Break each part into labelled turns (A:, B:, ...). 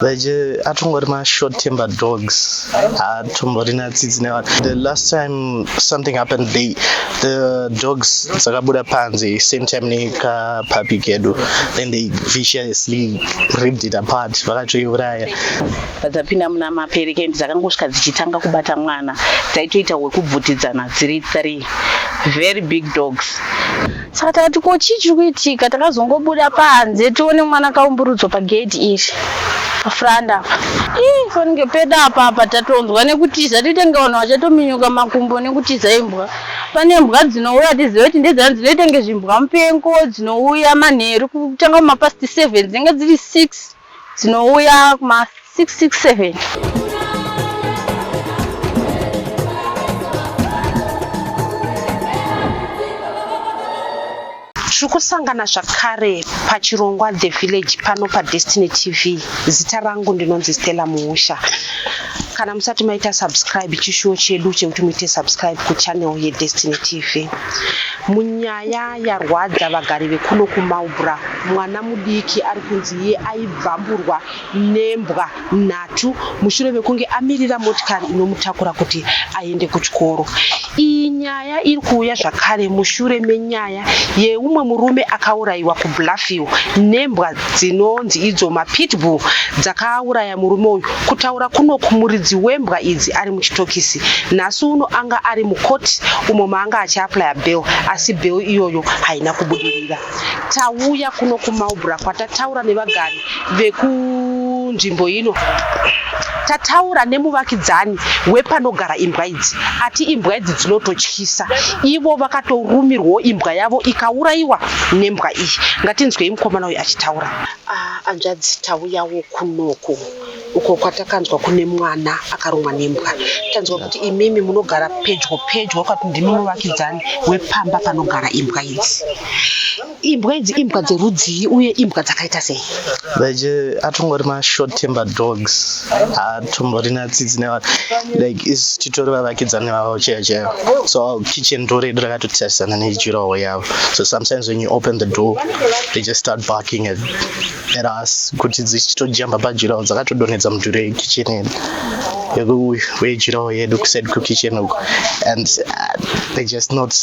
A: Atongori ma-short temper dogs, haatomborina tsitsi nevanhu. The last time something happened, the dogs dzakabuda panze same time nekapuppy kedu, then they viciously ripped it apart, vakatoiuraya.
B: Padzapinda muna maperekendi, dzakangosvika dzichitanga kubata mwana. Dzaitoita wekubvutidzana dziri three very big dogs.
C: Saka takati, "Ko chii chiri kuitika?" Takazongobuda panze tione mwana akaumburudzwa pagedhi iri pafront apa. Ii, fanike pedu apa apa tatonzwa nekutiza, tiitenge vanhu vachatominyuka makumbo nekutiza imbwa. Pane mbwa dzinouya, tizive kuti ndedzani, dzinoita kunge zvimbwa mupengo, dzinouya manheru kutanga kumapast 7, dzinenge dziri 6, dzinouya kuma 6 6 7.
D: Tiri kusangana zvakare pachirongwa The Village pano paDestiny TV. Zita rangu ndinonzi Stella Muusha. Kana musati maita subscribe, chishuwo chedu chekuti muite subscribe kuchannel yeDestiny TV. Munyaya yarwadza vagari vekuno kuMarlborough, mwana mudiki ari kunzi iye aibvamburwa nembwa nhatu mushure mekunge amirira motikari inomutakura kuti aende kuchikoro. Iyi nyaya iri kuuya zvakare mushure menyaya yeumwe murume akaurayiwa kuBluffhill nembwa dzinonzi idzo mapitbull dzakauraya murume uyu. Kutaura kunoku, muridzi wembwa idzi ari muchitokisi. Nhasi uno anga ari mukoti umo maanga achiapplya bail, asi bail iyoyo haina kubudirira. Tauya kuno kuMarlborough kwatataura nevagari vekunzvimbo ino. Tataura nemuvakidzani wepanogara imbwa idzi, ati imbwa idzi dzinototyisa. Ivo vakatorumirwawo imbwa yavo ikaurayiwa nembwa iyi. Ngatinzwei mukomana uyu achitaura. Hanzvadzi, tauyawo kunoku uko kwatakanzwa kune mwana akarumwa nembwa. Tanzwa kuti imimi munogara pedyo pedyo, kwati ndimi muvakidzani wepamba panogara imbwa idzi. Imbwa idzi imbwa dzerudzii uye imbwa dzakaita sei?
A: Atongori ma-short temper dogs, haatomborina tsitsi nevanhu. Like, isi titori vavakidzani vavo chaivo chaivo, so our kitchen door redu rakatotarisana nedurawall yavo. So sometimes when you open the door, they just start barking at us, kuti dzichitojamba padurawall, dzakatodonhedza mudhuri yekitchen yedu, wedurawall yedu kuside kukitchen uko, and they just not.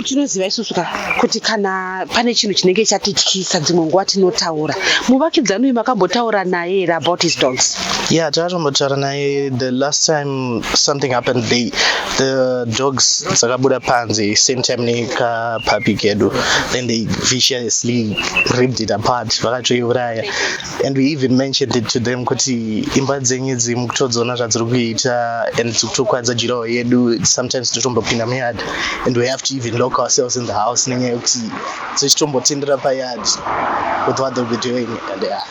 D: Tinoziva isusu ka kuti kana pane chinhu chinenge chatityisa, dzimwe nguva tinotaura. Muvakidzani uyu makambotaura naye here about his dogs?
A: Yeah, takatombotaura naye. The last time something happened, the dogs dzakabuda panze same time nekapuppy kedu, then they viciously ripped it apart, vakatoiuraya. And we even mentioned it to them kuti imbwa dzenyu idzi mukutodziona zvadziri kuita and dziri kutokwadza durawall yedu. Sometimes totombopinda muyard and we have to even lock ourselves in the house nenyaya yekuti dzichitombotendera payard with what they'll be doing, and yeah.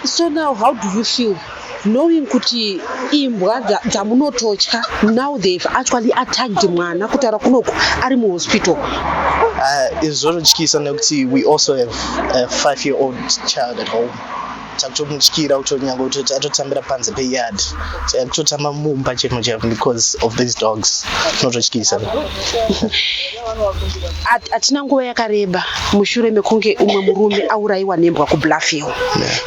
D: So now how do you feel knowing kuti imbwa dzamunototya, now they've actually attacked mwana? Kutaura kunoku ari muhospital.
A: Zvototyisa nekuti we also have a 5 year old child at home. Takutomutyira kutonyange kutoti atotambira panze peyard, kutotamba mumba chemo chemo because of these dogs. Zvinototyisa.
D: Hatina nguva yakareba mushure mekunge umwe murume aurayiwa nembwa kuBluffhill.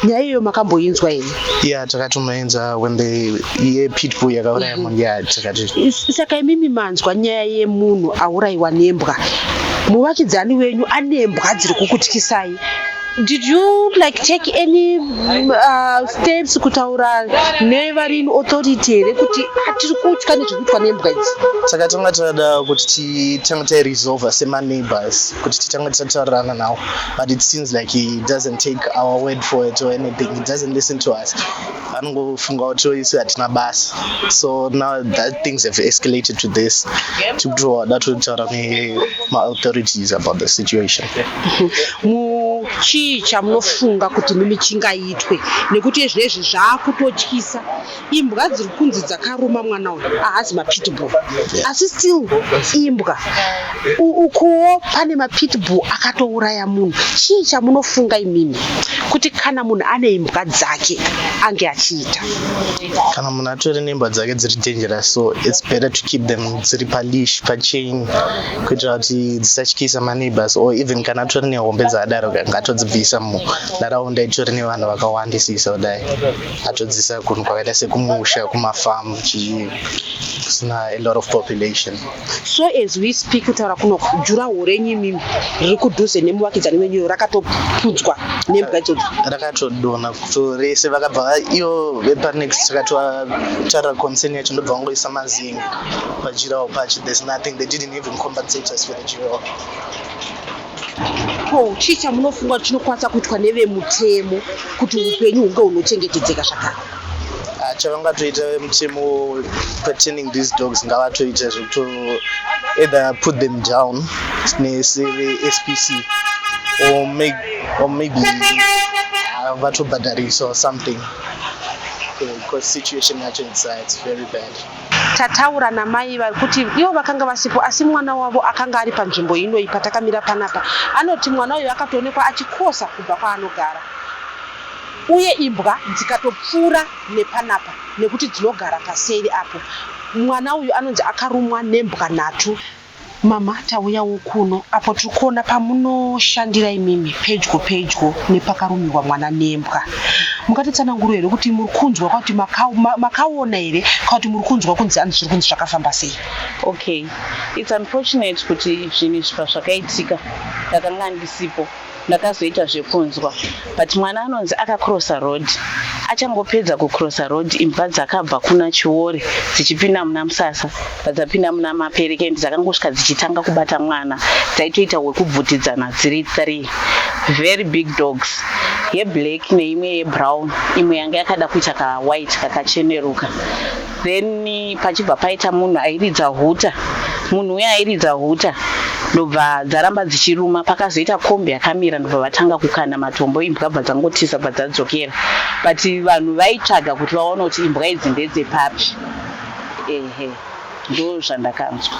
D: Nyaya iyoyo makamboinzwa here?
A: Yeah, takatomaenza when the yepitbull yakauraya munhu. Yeah, takati.
D: Saka imimi manzwa nyaya yemunhu aurayiwa nembwa, muvakidzani wenyu ane mbwa dziri kukutyisai. Did you like take any steps kutaura nevari in authority here kuti, "Ah, tiri kutya nezviri kuitwa nembwa idzi"?
A: Takatanga tada kuti titange tairesolva semaneighbors, kuti titange tataurirana nawo, but it seems like he doesn't take our word for it or anything. He doesn't listen to us. Anongofunga kuti isu hatina basa. So now that things have escalated to this, tikutoda totaura nemaauthorities about the situation.
D: Muchii chamunofunga kuti mimi chingaitwe, nekuti izvezvi zvaakutotyisa? Imbwa dziri kunzi dzakaruma mwana uyu haazi mapitbull, asi still imbwa. Ukuwo pane mapitbull akatouraya munhu. Chii chamunofunga imimi kuti kana munhu ane imbwa dzake ange achiita?
A: Kana munhu atori nembwa dzake dziri dangerous, so it's better to keep them dziri paleash, pachain, kuitira kuti dzisatyisa maneighbors, or even kana atori nehombe dzakadaro. Atodzibvisa munharaunda itori nevanhu vakawandisisa kudai, atodzisa kunhu kwakaita sekumusha, kumafamu, chii, kusina a lot of population.
D: So as we speak, kutaura kuno, durawall renyu imimi riri kudhuze nemuvakidzani wenyu rakatopudzwa nembwa idzodzo?
A: Rakatodonha kuto rese. Vakabva ivo vepanext, takatotaura concern yacho, ndobva vangoisa mazingi padurawall pacho. There's nothing. They didn't even compensate us for the durawall.
D: Ko chii chamunofunga kuti chinokwanisa kuitwa nevemutemo kuti upenyu hunge hunochengetedzeka zvakare?
A: Ah, chavangatoita mutemo pertaining these dogs, ngavatoita zvekuto either put them down neve-SPC or maybe vatobhadharisa or something, because situation yacho it's very bad.
D: Tataura namai vari kuti ivo vakanga vasipo, asi mwana wavo akanga ari panzvimbo inoi patakamira panapa. Anoti mwana uyu akatoonekwa achikosa kubva kwaanogara, uye imbwa dzikatopfuura nepanapa nekuti dzinogara paseri apo. Mwana uyu anonzi akarumwa nembwa 3. Mama, tauyawo kuno apo tiri kuona pamunoshandira imimi, pedyo pedyo nepakarumirwa mwana nembwa. Mungatitsananguro here kuti muri kunzwa kuti makaona here, kana kuti muri kunzwa kunzi anzi zviri kunzi zvakafamba sei?
B: Okay, it's unfortunate kuti zvinhu izvi pazvakaitika ndakanga ndisipo, ndakazoita zvekunzwa. But mwana anonzi akacrossa road. Achangopedza kucrossa road, imbwa dzakabva kuna Chiore dzichipinda muna Musasa, dzapinda muna Mapereke, dzakangosvika dzichitanga kubata mwana. Dzaitoita wekubvutidzana dziri three very big dogs, yeblack neimwe yebrown, imwe yanga yakada kuita kawhite kakacheneruka. Then pachibva paita munhu airidza hooter. Munhu uya airidza hooter, ndobva dzaramba dzichiruma. Pakazoita kombi yakamira, ndobva vatanga kukanda matombo. Imbwa bva dzangotiza, bva dzadzokera. But vanhu vaitsvaga kuti vaone kuti imbwa idzi ndedzepapi. Ehe, ndo zvandakanzwa.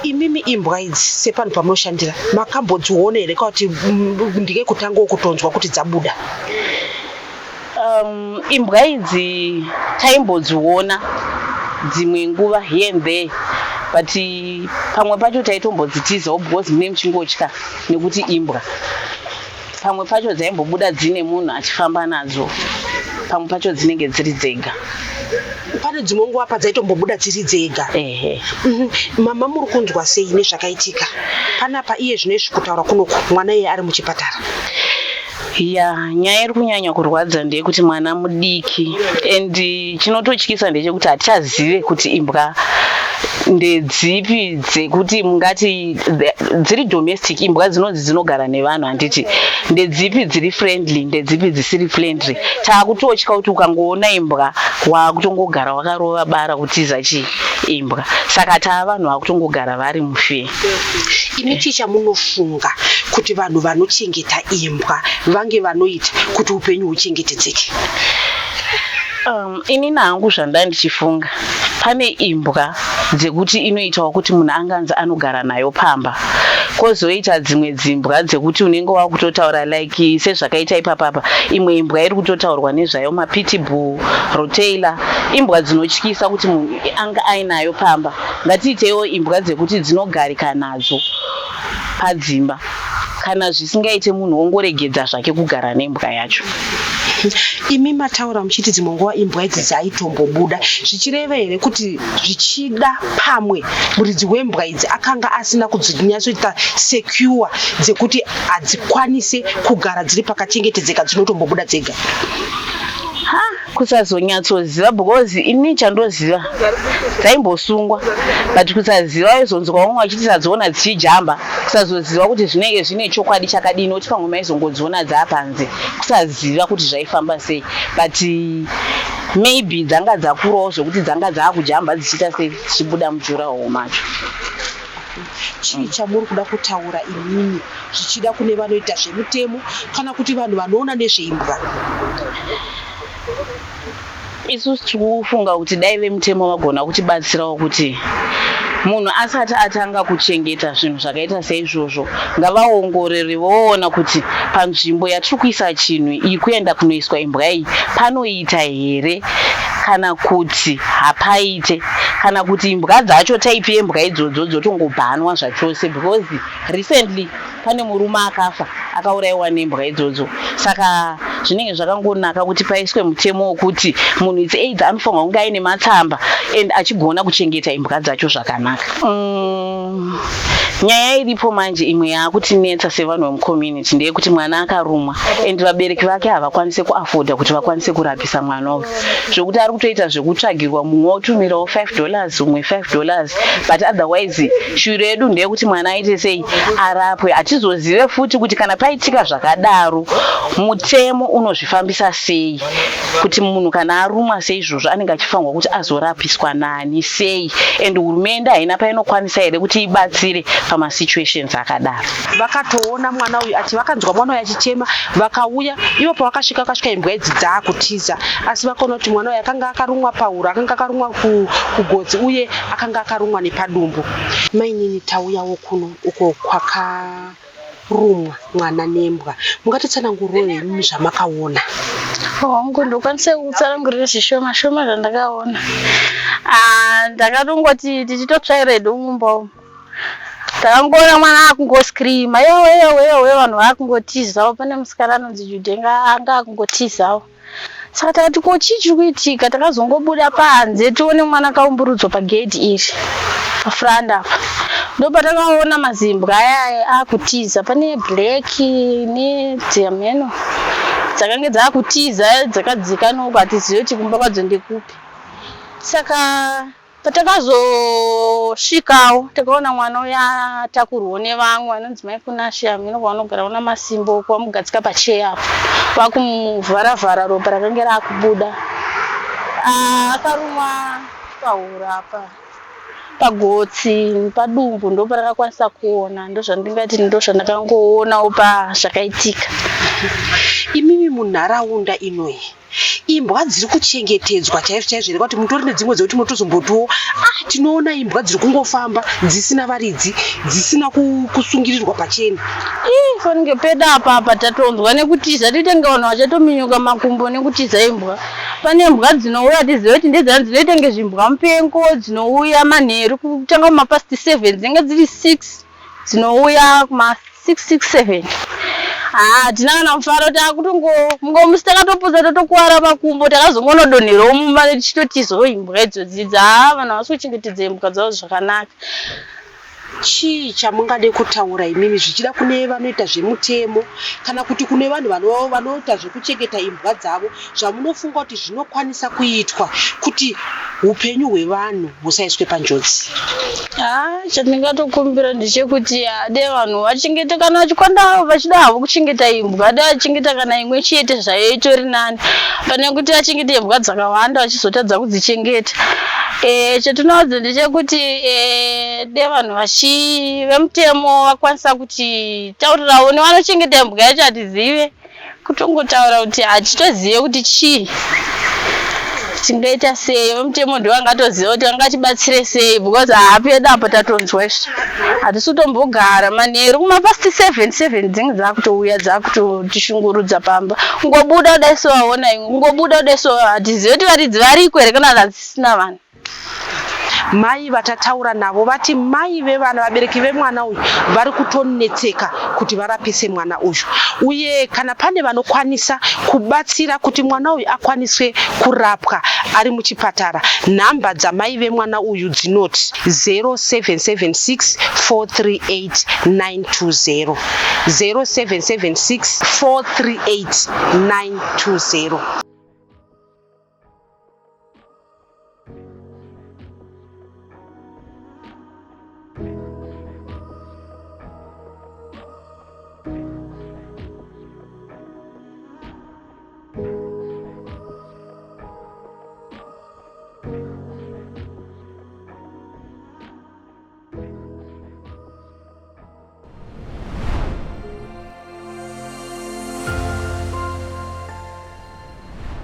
D: Imimi imbwa idzi, sepanhu pamunoshandira, makambodziona here, kana kuti ndike kutangawo kutonzwa kuti dzabuda?
B: Imbwa idzi taimbodziona dzimwe nguva here and there, but pamwe pacho taitombodzitizawo because mune muchingotya nekuti imbwa. Pamwe pacho dzaimbobuda dzine munhu achifamba nadzo, pamwe pacho dzinenge dziri dzega.
D: Pane dzimwe nguva padzaitombobuda dziri dzega?
B: Ehe.
D: Mama, muri kunzwa sei nezvakaitika panapa iye zvino izvi? Kutaura kunoku mwana iye ari muchipatara.
B: Ya, nyaya iri kunyanya kurwadza ndeyekuti mwana mudiki, and chinototyisa ndechekuti hatichazive kuti imbwa ndedzipi dzekuti mungati dziri domestic, imbwa dzinonzi dzinogara nevanhu, handiti? Ndedzipi dziri friendly, ndedzipi dzisiri friendly? Taakutotya kuti ukangoona imbwa waakutongogara wakarova bara kutiza chii, imbwa. Saka taa vanhu vaakutongogara vari mufear.
D: Imi chii chamunofunga kuti vanhu vanochengeta imbwa vange vanoita kuti upenyu huchengetedzeke?
B: Inini hangu zvandanga ndichifunga, pane imbwa dzekuti inoitawo kuti munhu anganzi anogara nayo pamba, kwozoita dzimwe dzimbwa dzekuti unenge wakutotaura like sezvakaita ipapapa. Imwe imbwa iri kutotaurwa nezvayo, mapitbull, rottweiler, imbwa dzinotyisa kuti munhu anga ainayo pamba. Ngatiiteiwo imbwa dzekuti dzinogarika nadzo padzimba. Kana zvisingaite, munhu wongoregedza zvake kugara nembwa yacho.
D: Imi mataura muchiti dzimwe nguva imbwa idzi dzaitombobuda, zvichireva here kuti zvichida pamwe muridzi wembwa idzi akanga asina kudzinyatsoita secure, dzekuti hadzikwanise kugara dziri pakachengetedzeka, dzinotombobuda dzega?
B: Ha, kusazonyatsoziva, because ini chandoziva dzaimbosungwa, but kusaziva, izonzwa vamwe vachiti tadziona dzichijamba. Kusazoziva kuti zvinenge zvine chokwadi chakadini, nokuti pamwe maizongodziona dzaapanze, kusaziva kuti zvaifamba sei. But maybe dzanga dzakurawo zvokuti dzanga dzaakujamba, dzichiita sei, dzichibuda mudurawall macho.
D: Chii chamuri kuda kutaura imimi, zvichida kune vanoita zvemutemo kana kuti vanhu vanoona nezveimbwa?
B: Isusu tiri kufunga kuti dai vemutemo vagona kutibatsirawo kuti munhu asati atanga kuchengeta zvinhu zvakaita seizvozvo, ngavaongorore voona kuti panzvimbo yatiri kuisa chinhu iyi, kuenda kunoiswa imbwa iyi, panoita here kana kuti hapaite, kana kuti imbwa dzacho, type yembwa idzodzo dzotongobhanwa zvachose, because recently Pane murume akafa akaurayiwa nembwa idzodzo. Saka zvinenge zvakangonaka kuti paiswe mutemo wekuti munhu it's either anofanirwa kunge aine matsamba and achigona kuchengeta imbwa dzacho zvakanaka. Nyaya iripo manje imwe yaakutinetsa sevanhu vemucommunity ndeyekuti mwana akarumwa and vabereki vake havakwanise kuafoda kuti vakwanise kurapisa mwana uyu, zvokuti ari kutoita zvekutsvagirwa mumwe otumirawo $5, umwe $5, but otherwise shuviro yedu ndeyekuti mwana aite sei, arapwe. Hatizozive futi kuti kana paitika zvakadaro mutemo unozvifambisa sei, kuti munhu kana arumwa seizvozvo anenge achifanirwa kuti azorapiswa nani, sei, and hurumende haina painokwanisa here kuti ibatsire pamasituations akadaro.
D: Vakatoona mwana uyu ati vakanzwa mwana uyu achichema, vakauya. Ivo pavakasvika, vakasvika imbwa idzi dzaakutiza, asi vakaona kuti mwana uyu akanga akarumwa pahuro, akanga akarumwa kugotsi uye akanga akarumwa nepadumbu. Mainini, tauyawo kuno uko kwakarumwa mwana nembwa. Mungatitsanangurirewo imi zvamakaona?
C: Hongu, ndokwanisa kutsanangurira zvishoma shoma zvandakaona. Ah, ndakatongoti tichitotsvaira hedu mumba umu, takangoona mwana akungoscreama, "Yowe, yowe, yowe!" Vanhu vakungotizawo. Pane musikana anonzi Jude, anga akungotizawo. Saka takati, "Ko chii chiri kuitika?" Takazongobuda panze tione mwana akaumburudzwa pagedhi iri pafront apa. Ndopatakaona mazimbwa aya akutiza. Pane black nedzamheno dzakange dzakutiza, dzakadzika noko, hatizivi kuti kumba kwadzo ndekupi. Saka patakazosvikawo takaona mwana uya atakurwawo nevamwe vanonzi mai Kunashe, hameno kwavanogara kuna Masimbo uko, vamugadzika pacheya apo, vakumuvharavhara ropa rakange raakubuda. Akarumwa pahuro apa, pagotsi, padumbu, ndoparakakwanisa kuona. Ndozvandingati ndozvandakangoonawo pazvakaitika.
D: Imimi munharaunda inoyi, imbwa dziri kuchengetedzwa chaizvo chaizvo here? Kuti mutori nedzimwe dzekuti munotozombotiwo, ah, tinoona imbwa dziri kungofamba dzisina varidzi, dzisina kusungirirwa pachena?
C: Ii, fanike pedu apa apa tatonzwa nekutiza, tiite vanhu vachatominyuka makumbo nekutiza imbwa. Pane imbwa dzinouya, tizive kuti ndedzani, dzinoita kunge zvimbwa mupengo, dzinouya manheru kutanga kumapast 7, dzinenge dziri 6, dzinouya kuma 6 6 7. Haa, hatina kana mufaro, takutongo mungomusi takatoputsa, tatokuwara makumbo, takazongonodonherawo mumba tichitotizawo imbwa idzodzi. Haa, vanhu havasi kuchengetedza imbwa dzavo zvakanaka.
D: Chii chamungade kutaura imimi, zvichida kune vanoita zvemutemo kana kuti kune vanhu vanoita zvekuchengeta imbwa dzavo, zvamunofunga kuti zvinokwanisa kuitwa kuti upenyu hwevanhu husaiswe panjodzi?
C: Haa, chandingatokumbira ndechekuti ade vanhu vachengete, kana vachikwanda vachida havo kuchengeta imbwa, ade vachengeta kana imwe chete zvayo itori nani pane kuti vachengete imbwa dzakawanda vachizotadza kudzichengeta. Chatinoudza ndechekuti de vanhu vachi vemutemo vakwanisa kuti taurirawo nevanochengeta imbwa yacho. Hatizive kutongotaura kuti hatitozive kuti chii tingaita sei. Vemutemo ndo vangatoziva kuti vangatibatsire sei, because haapedu apo tatonzwa izvi, hatisi kutombogara. Manheru kumapast 7 7 dzinge dzakutouya, dzakutotishungurudza pamba. Kungobuda kudai so waona imwe, kungobuda kudai so, hatizive kuti varidzi variko here kana hadzisina vanhu.
D: Mai vatataura navo vati mai vevana, vabereki vemwana uyu vari kutonetseka kuti varapise mwana uyu, uye kana pane vanokwanisa kubatsira kuti mwana uyu akwaniswe kurapwa ari muchipatara, nhamba dzamai vemwana uyu dzinoti 0776 438 920, 0776 438 920.